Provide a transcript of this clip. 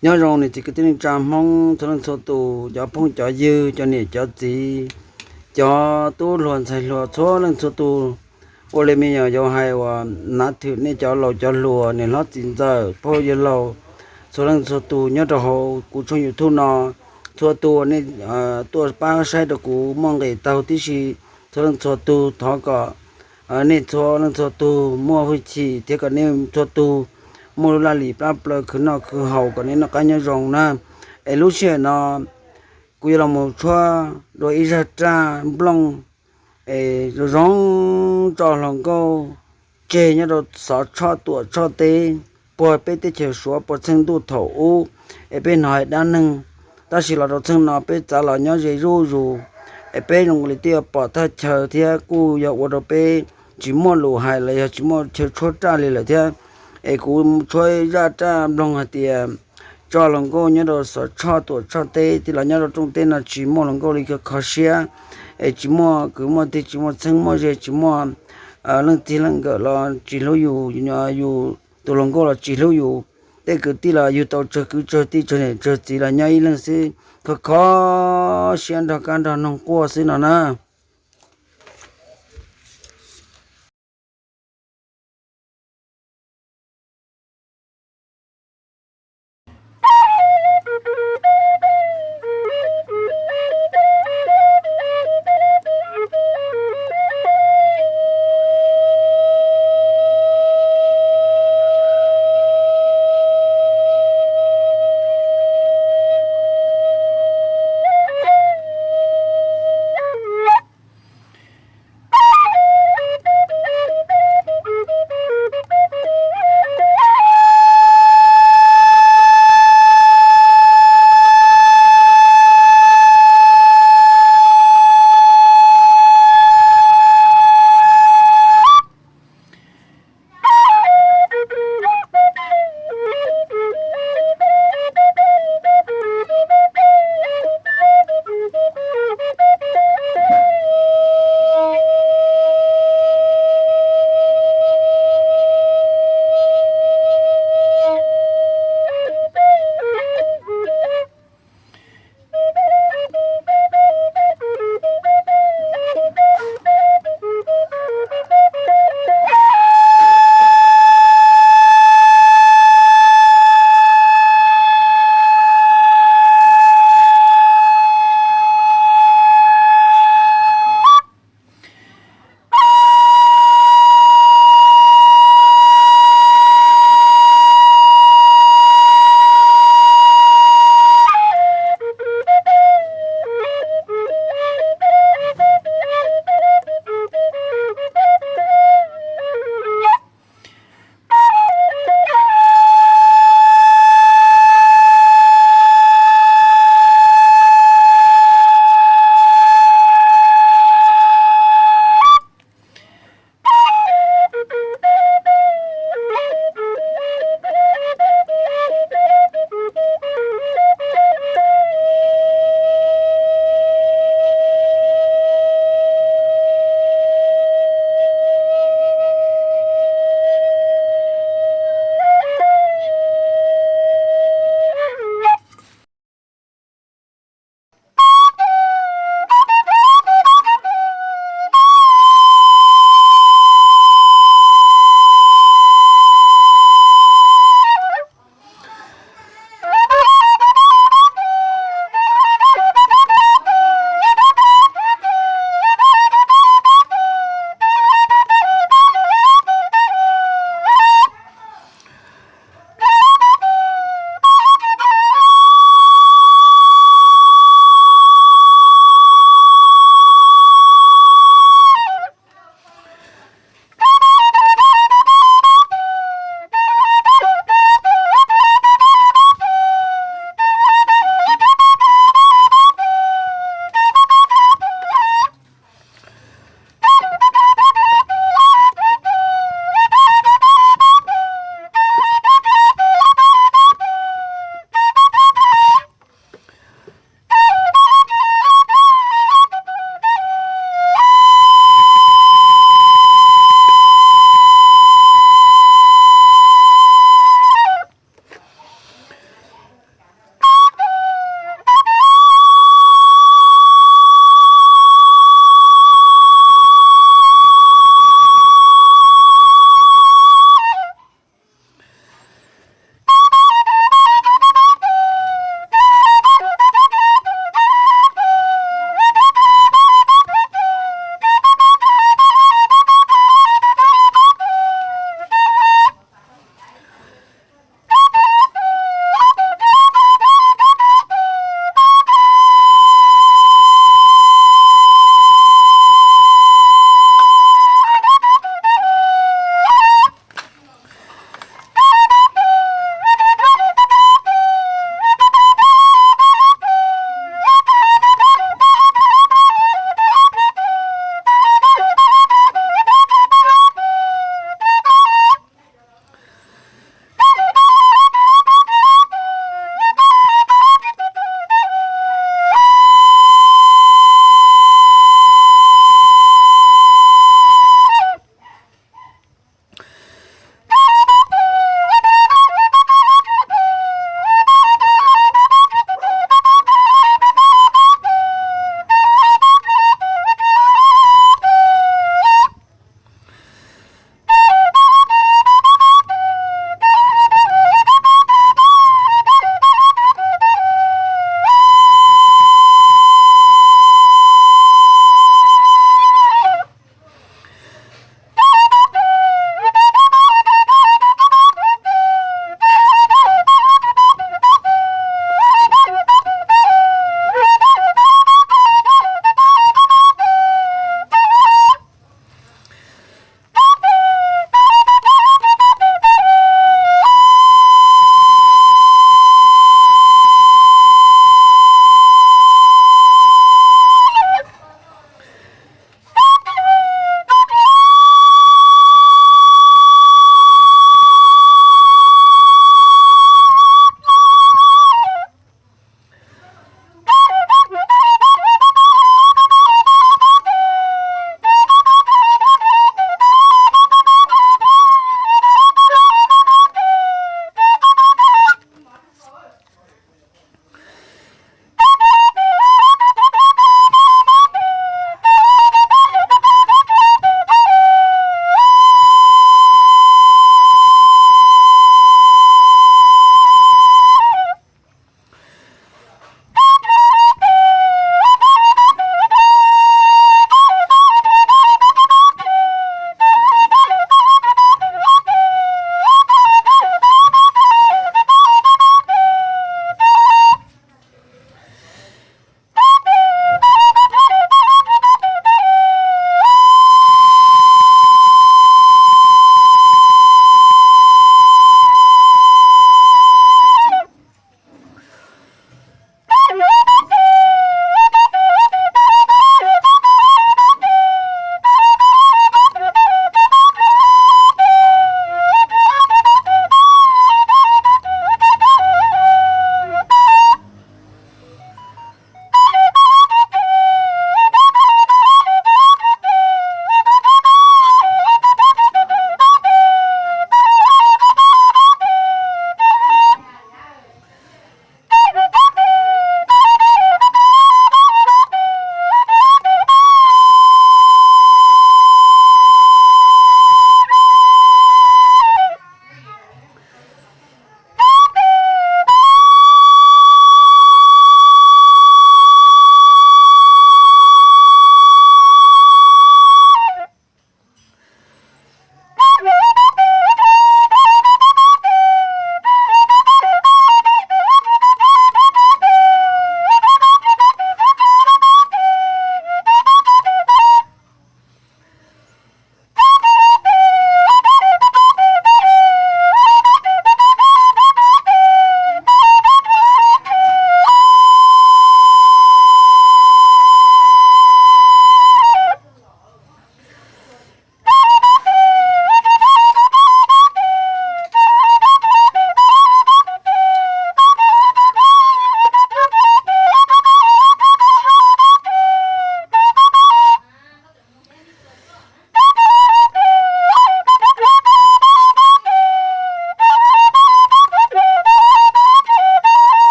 Nyob zoo niam txiv kwv tij neej tsa Hmoob txhua leej txhua tus, cov phooj cov ywg, cov niam cov txiv, cov tub hluas ntxhais hluas txhua leej txhua tus. Ua li me nyuam yaus hais uas nav thwm nej cov laus cov hluas, niam hlob txiv ntxawm, phooj ywg laus, txhua leej txhua tus nyob rau hauv kuv tshooj YouTube no, txhua tus nej tuaj pab saib rau kuv muaj nqis taug tib si. Txhua leej txhua tus thov kom nej txhua leej txhua tus muaj hwj chim thiab kom nej txhua tus muaj lub laj lim plab plaws khwv noj khwv haus kom nej noj qab nyob zoo na. Es lub sij hawm no kuv yuav los mus tshuab dua ib zaj raj nplooj es zoo zoo tso hluas nkauj tseg nyob rau Xov Tshoj Tuam Tshoj teb, puag peb teb chaws Suav puag txheej ntuj thaum ub, es peb hnov hais dab neeg. Tab sis los rau txheej no peb txav los nyob ze zuj zus, es peb zoo li twb yuav pom thaj chaw thiab kuj yog ua rau peb tsis muaj lus hais los yog tsis muaj chaw tshuab raj li lawm thiab. Es kuv tshuab zaj raj nplooj hais tias tso hluas nkauj nyob rau Xov Tshoj Tuam Tshoj teb, tij laug nyob rau rooj teb no tsis muaj hluas nkauj li, kho siab, es tsis muaj kwv muaj tij, tsis muaj txheeb muaj ze, tsis muaj leej txij leej nkawm los tsis hlub yus, yus tus hluas nkauj los tsis hlub yus. Tej kwv tij los yug tau tsawg kwv tsawg tij tsawg niam tsawg txiv los nyob ib leeg xwb, kho kho siab nrog kab nrog noog quaj xwb no na.